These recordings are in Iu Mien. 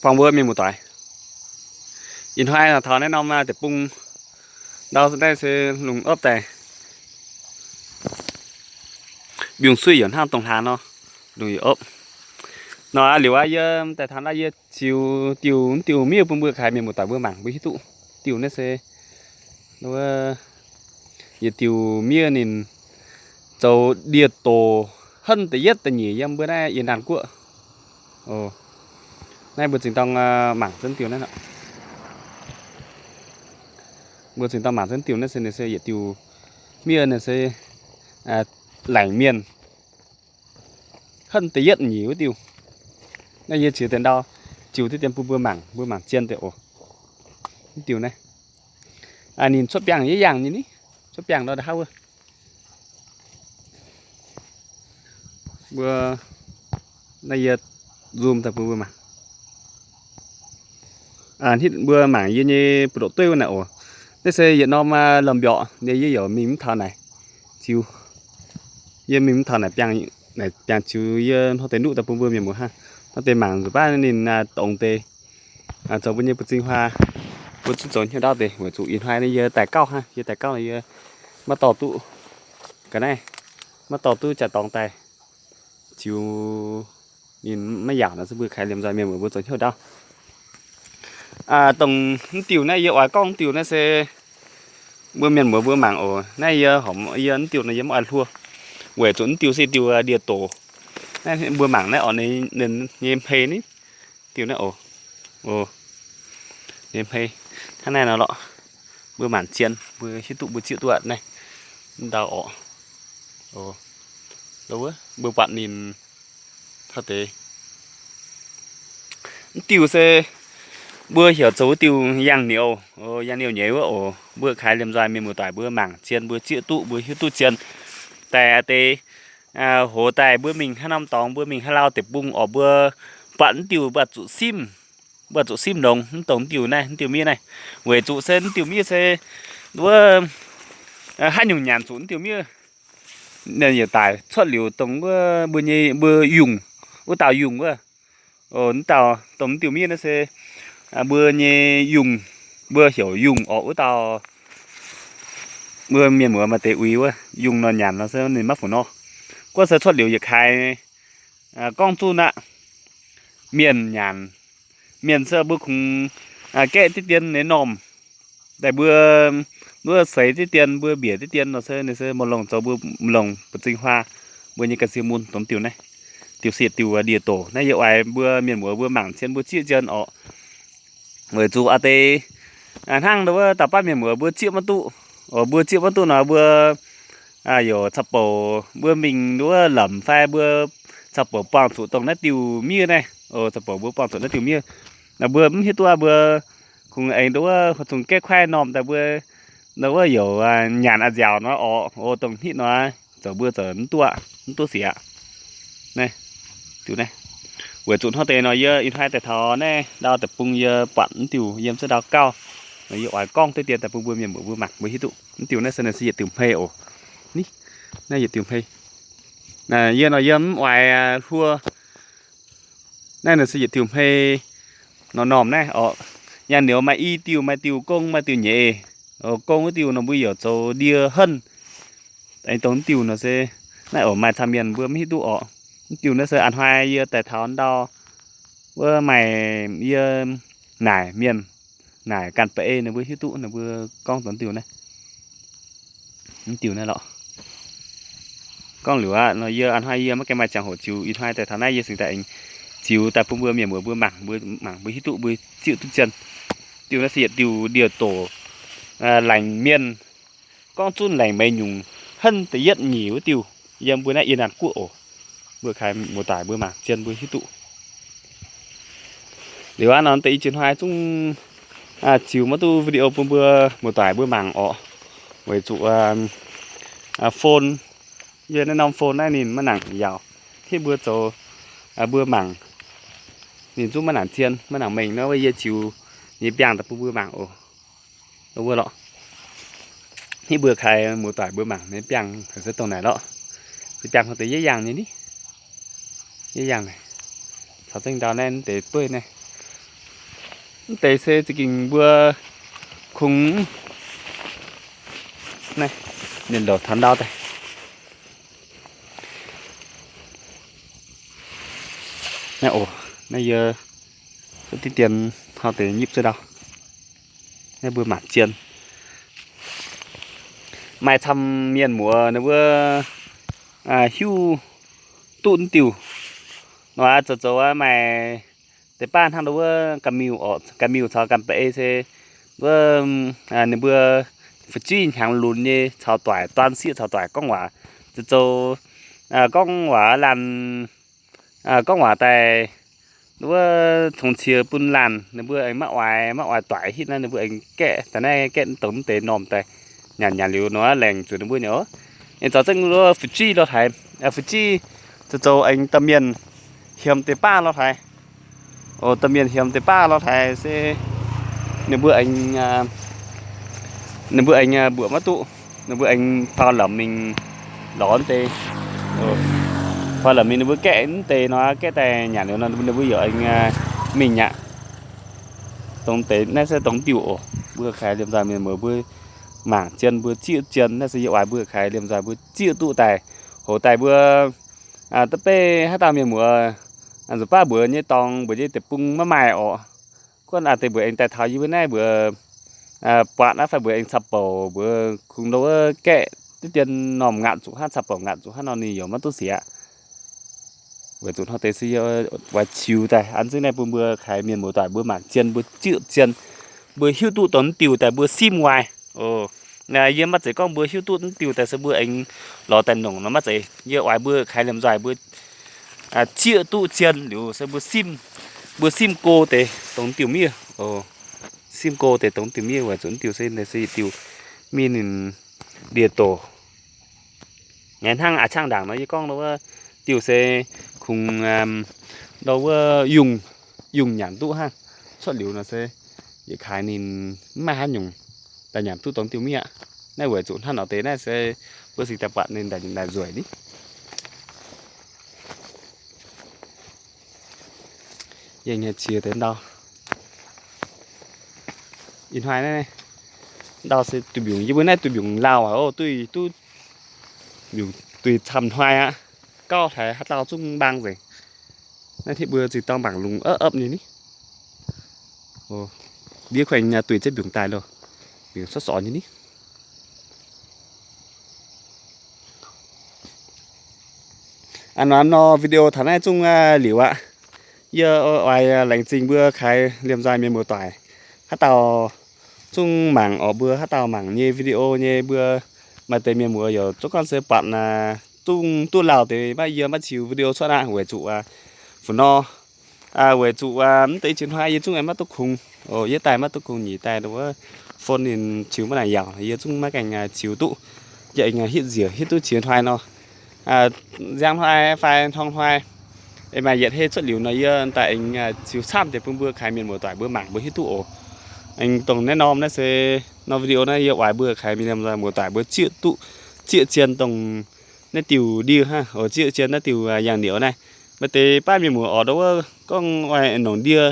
Buangh mbuo mienh muoz-doic, ih hnoi taux naaiv norm deic-bung ndau naaiv se lungh opv daaih, mbiungc-suiv yaac hnangv dongh hlaax nor, lungh yaac opv. Nor liuz aqv, yie daaih taux naaiv yie ziux diuh, diuh miev bun mbuo kaaix mienh muoz-doic mbuo mangc mbuo hiuv duqv. Diuh naaiv se yietc diuh miev ninh zoux ndie-doc henv da'yietv da'nyeic yiem mbuo naaiv Yie Naanh Guoqv. Naaiv mbuo zingh dorng mangc zunv diuh naaiv. Mbuo zingh dorng mangc zunv diuh naaiv se, ninh se yietc diuh miev ninh se laengc mienh henv da'yietv nyeic wuov diuh. Naaiv yie ziux deix ndau, ziux diqv dien bun mbuo mangc, mbuo mangc zien deix oc. Mv diuh naaiv, ninh cuotv biangh yie yangh nyei ni, cuotv biangh ndau nda'haav wuov. Mbuo, naaiv yie zoom daaih bun mbuo mangc. Hitv mbuo mangc yie nyei buoz-ndoqv dueiv wuov naaic oc. Naaiv se yietc norm lomh mbiorqc nyei, yie yaac mingh mv taux naaic ziux. Yie mingh mv taux naaic biangh, naaic biangh ziux yie hnoi deix nuqv daaih bun mbuo mienh muoz hnangv. Hnoi deix mangc nzuqc baav ninh dongz deix zoux mbuo nyei buoz-zing huaa, mbuo zungv zoux hnyouv ndaauv deix. Weic zuqc ih hnoi naaiv yie daaih gauh hnangv, yie daaih gauh yie maiv dorh duqv ga'naaiv, maiv dorh duqv jaa-dorngx daaih ziux ninh maiv yaauc nor, se mbuo kaaix liemh nzoih mienh muoz mbuo zoux hnyouv ndaauv. Dongh mv diuh naaiv yie oix gorngv mv diuh naaiv se mbuo mienh muoz mbuo mangc oc. Naaiv yie horpc yie mv diuh nor yie maiv oix hluo, weic zuqc mv diuh se diuh ndie-doc. Naaiv mbuo mangc naaiv oc, ninh nyei hmei ni, diuh naaiv oc. Nyei hmei hnangv naaiv nor lorqc. Mbuo mangc zien mbuo hiuv duqv mbuo zieqv duqv aqv naaiv. Mv ndau orqc. Mbuo buatc ninh taux deix mv diuh se mbuo heuc zoux wuov diuh yangh niouz, yangh niouz nyeiz wuov oc. Mbuo kaaix liemh nzoih mienh muoz-doic mbuo mangc zien mbuo zieqv duqv mbuo hiuv duqv zien. Daaih deix hoz daaih mbuo mingh haaix norm dorngx, mbuo mingh haaix lauh deic-bung orqc, mbuo buatc mv diuh mbuo zuqc simv, mbuo zuqc simv longx mv dongh mv diuh naaiv, mv diuh miev naaiv. Weic zuqc se mv diuh miev se wuov haaix nyungc nyanc zuqc mv diuh miev, ninh yietc daic cuotv liuz dongh wuov mbuo nyei mbuo yungh, wuov dauh yungh wuov. Wuov dauh dongh mv diuh miev naaiv se mbuo nyei yungh, mbuo heuc yungh orqc. Wuov dauh mbuo mienh muoz maaih deix uix wuov yungh nor nyanc nor se ninh maiv fungc nor. Guov se cuotv liuz yietc kaaix gorngv zunv aqv. Mienh nyanc, mienh se mbuo kungx gaeqv diqv dien nyei normh daaih mbuo, mbuo seix diqv dien mbuo mbiec diqv dien nor se ninh se maiv longc zoux mbuo longc buoz-zing huaa. Mbuo nyei ga'sie mun dongh diuh naaiv, diuh se diuh ndie-doc naaiv yie oix mbuo mienh muoz mbuo mangc zien mbuo zieqv zien orqc. Weic zuqc a'deix hnangv wuov dauh baav mienh muoz mbuo zieqv maiv duqv, mbuo zieqv maiv duqv nor mbuo yaac caux bouc mbuo mingh wuov lamc fai mbuo caux bouc buangh zuqc dongh naaiv diuh miev naaiv, caux bouc mbuo buangh zuqc naaiv diuh miev. Mbuo mv hiuv duqv mbuo kungx aengx nduov wuov zungh gaeqv kuaaiv normh daaih mbuo nduov wuov youc nyanc a'nziaauc nor orqc, dongh hnitv nor zoux mbuo zoux mv duqv, mv duqv sic aqv. Naaiv, diuh naaiv, weic zuqc hnangv deix nor yie ih hnoi daaih taux naaiv ndau deic-bung yie buatc mv diuh yiem zieqv ndau gauh, yie oix gorngv diqv dien daaih bun mbuo mienh muoz mbuo mangc mbuo hiuv duqv. Mv diuh naaiv se naaiv se yietc diuh hmei oc. Ni, naaiv yietc diuh hmei. Yie nor yie mv oix hluo. Naaiv naaiv se yietc diuh hmei nor normh naaiv orqc. Yangh niouz maaih i diuh, maaih diuh gong, maaih diuh nyeiz. Gong wuov diuh nor mbuo yaac zoux ndie henv. Aengx dongh mv diuh nor se naaiv oc maaih camv mienh mbuo mv hiuv duqv orqc. Mv diuh naaiv se a'hnoi yie daaih taux ndau wuov maaih yie naaic mienh naaic ganh ba'ei ninh mbuo hiuv duqv ninh mbuo gorngv dongh mv diuh naaiv. Mv diuh naaiv lorqc. Gorngv liuz aqv nor yie a'hnoi yie maiv gaengh maaih ziangh hoc ziux, ih hnoi daaih taux naaiv yie cingx daaih aengx ziux daaih bun mbuo mienh muoz mbuo mangc, mbuo mangc mbuo hiuv duqv mbuo zieqv duqv zien. Diuh naaiv se yietc diuh ndie-doc laengc mienh, gorngv zunv laengc meix nyungc henv da'yietv nyeic wuov diuh yiem mbuo naaiv Yie Naanh Guoqv oc. Mbuo kaaix muoz-doic mbuo mangc zien mbuo hiuv duqv. Liuz aqv nor deix i jiex hnoi zungv ziux maiv duqv video bun mbuo muoz-doic mbuo mangc orqc. Weic zuqc phone, yie naaiv norm phone naaiv ninh maiv nangc yaauc. Hitv mbuo zoux, mbuo mangc, ninh zungv maiv nangc zien maiv nangc mengh nor, wuov yie ziux nyei biangh daaih bun mbuo mangc oc. Wuov lorqc. Hitv mbuo kaaix muoz-doic mbuo mangc nyei biangh se dongh naaic lorqc. Se biangh hnangv deix yietv yangh nyei ni. Yietv yangh naaic. Caux zengv ndau naaiv deix dueiv naaiv. Mv deix se za'gengh mbuo kungx naaiv, mienh louc taux ndau daaih. Naaiv oc, naaiv yie diqv dien hnoi deix nyipv zuov ndau. Naaiv mbuo mangc jien. Maaih camv mienh muoz ninh mbuo hiuv duqv mv diuh nor, zoux zoux maaih deix baav hnangv nduov wuov ga'miuh oc, ga'miuh caux ga'mbei se wuov ninh mbuo fu'jueiv hnyangx lunx nyei caux doic, duan sieqv caux doic gorngv waac, zoux zoux gorngv waac laanh, gorngv waac daaih wuov congx qiex bun laanh, ninh mbuo aengx maiv oix, maiv oix doic hitv naaiv, ninh mbuo aengx gaeqv daaih naaiv, gaeqv dongh mv deix normh daaih nyanc nyanc liuz nor laengc zuqc ninh mbuo nyei oc. Aengx caux zengv wuov fu'jueiv lorh haaix, fu'jueiv zoux zoux aengx domh mienh hiemx deix baav lorh haaix. Oc, domh mienh hiemx deix baav lorh haaix se ninh mbuo aengx, ninh mbuo aengx mbuoqc maiv duqv, ninh mbuo aengx faaux lamz mingh lorz deix. Faaux lamz mingh ninh mbuo gaeqv mv deix nor, gaeqv daaih nyanc liuz nor ninh mbuo yaac aengx mingh aqv. Dongh deix naaiv se dongh diuh oc. Mbuo kaaix liemh nzoih mienh muoz mbuo mangc jien, mbuo zieqv jien, naaiv se yie oix mbuo kaaix liemh nzoih mbuo zieqv duqv daaih, hoc daaih mbuo da'beiv haaix dauh mienh muoz nzuqc baav mbuox nyei dorngx, mbuox nyei deic-bung maiv maaih orqc. Guonv deix mbuox aengx daaih taux yie mbuo naaiv mbuox buatc naaiv fai mbuox aengx caux bouc mbuox kungx ndo wuov gaeqv diqv dien normh ngaatc zuqc hnangv, caux bouc ngaatc zuqc hnangv nor ninh yaac maiv duqv siec. Weic zuqc hnangv deix se yie oix ziux daaih an zengv naaiv bun mbuo kaaix mienh muoz-doic mbuo mangc jien, mbuo zieqv jien, mbuo hiuv duqv dongh mv diuh daaih mbuo simv waaic. Yie maiv zeiz gorngv mbuo hiuv duqv mv diuh daaih se mbuo aengx lorz daaih nongc nor maiv zeiz. Yie oix mbuo kaaix liemh nzoih mbuo zieqv duqv jien liuz se mbuo simv, mbuo simv go deix dongh diuh miev. Simv go deix dongh diuh miev weic zuqc diuh se, se diuh miev ninh ndie-doc. Hnangv a'ciangv ndaangc nor yie gorngv wuov diuh se kungx ndo wuov yungh, yungh nyanc duqv hnangv. Cuotv liuz nor se yietc kaaix ninh mv maaih haaix nyungc daaih nyanc duqv dongh diuh miev aqv. Naaiv weic zuqc hnangv nor deix naaiv se mbuo cingx daaih buatc ninh daaih nzueic ni. Yie nyei qiex deix ndau. Ih hnoi naaiv ndau se duih mbiungc, yie mbuo naaiv duih mbiungc lauh aqv, duih duqv mbiungc duih camv hnoi aqv. Gauh haiz haaix dauh zungv mbaang nzengc. Naaiv hitv mbuo zinh dorng mangc lungh epv epv nyei ni. Ndiev kuaengx duih jienv mbiungc daaih loh, mbiungc sorv sorc nyei ni. A'hnoi nor video taux naaiv zungv liuz aqv. Yie oix laengz zingh mbuo kaaix liemh nzoih mienh muoz-doic, haaix dauh zungv mangc orqc, mbuo haaix dauh mangc nyei video nyei mbuo maaih deix mienh muoz yaac zungv gorngv se buatc zungv duqv lauh deix maiv yie maiv ziux video cuotv aqv weic zuqc fu nor weic zuqc mv deix i ziex hnoi yie zungv maiv duqv kungx, yietv daaih maiv duqv kungx, nyic daaih wuov phone ninh ziux maiv nangc yaauc, yie zungv maiv gaengh ziux duqv. Yie aengx hitv nziec hitv duqv ziex hnoi nor, nziang hnoi fai hnoi hnoi, maaih yietc hei cuotv liuz nor yie daaih aengx ziux camv deix bun mbuo kaaix mienh muoz-doic mbuo mangc mbuo hiuv duqv oc. Aengx dongh naaiv norm naaiv se norm video naaiv yie oix mbuo kaaix mienh muoz-doic mbuo zieqv duqv, zieqv zien dongh naaiv diuh ndie hnangv, zieqv zien naaiv diuh yangh liuz naaiv. Maaih deix baav mienh muoz orqc ndo wuov gorngv oix nongc ndie,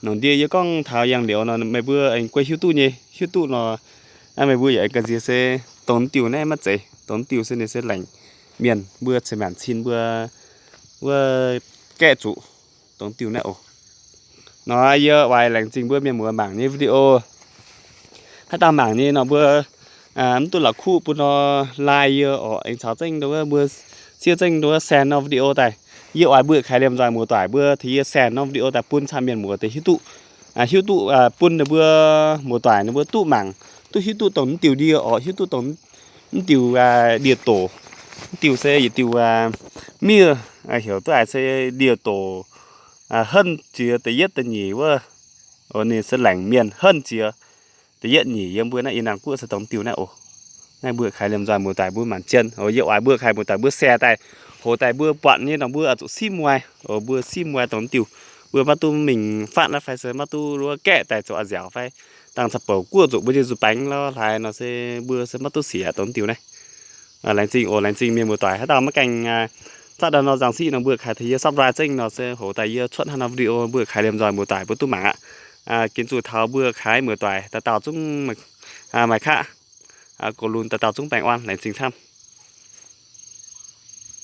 nongc ndie yie gorngv taux yangh liuz nor meih mbuo aengx guei hiuv duqv nyei, hiuv duqv nor meih mbuo yaac aengx ga'nziex se dongh diuh naaiv maiv zeiz, dongh diuh se ninh se laengc mienh mbuo ceix maanc cin mbuo wuov gaeqv zuqc dongh diuh naaiv oc. Nor yie oix laengz zingh mbuo mienh muoz mangc nyei video. Haaix dauh mangc nyei nor mbuo mv duqv la'kuqv bun nor like yie orqc, aengx caux zengv ndo wuov mbuo siev zengv ndo wuov share nor video daaih. Yie oix mbuo kaaix liemh nzoih muoz-doic mbuo tengx yie share nor video daaih bun camv mienh muoz deix hiuv duqv, hiuv duqv bun ninh mbuo muoz-doic ninh mbuo duqv mangc, duqv hiuv duqv dongh mv diuh ndie orqc, hiuv duqv dongh mv diuh ndie-doc. Mv diuh se yietc diuh miev, heuc duqv haiz se ndie-doc henv jiex da'yietv da'nyeic wuov. Ninh se laengc mienh henv jiex da'yietv nyeic yiem mbuo naaiv yie naang guoqv se dongh diuh naaiv oc. Naaiv mbuo kaaix liemh nzoih muoz-doic mbuo mangc jien oc. Yie oix mbuo kaaix muoz-doic mbuo share daaih, hoc daaih mbuo buatc nyei nor mbuo oix zuqc simv muai oc, mbuo simv muai dongh diuh. Mbuo maiv duqv mingh fatv naaiv fai se maiv duqv luov gaeqv daaih zoux a'nziaauc fai dangh caux bouc guoqv zuqc mbuo nyei nzuih baengx lorh hlaaix nor se mbuo se maiv duqv siec dongh diuh naaiv. Laengz zingh oc, laengz zingh mienh muoz-doic haaix dauh maiv gaengh zatv ndau nor nzangc siqv nor mbuo kaaix tengx yie subscribe zengv nor se hoc daaih yie cuotv haaix norm video mbuo kaaix liemh nzoih muoz-doic mbuo duqv mangc aqv. Ginv zuqc taux mbuo kaaix muoz-doic dauh dauh zungv maaih qaqv, gox lunx dauh dauh zungv baengh orn, laengz zingh camv.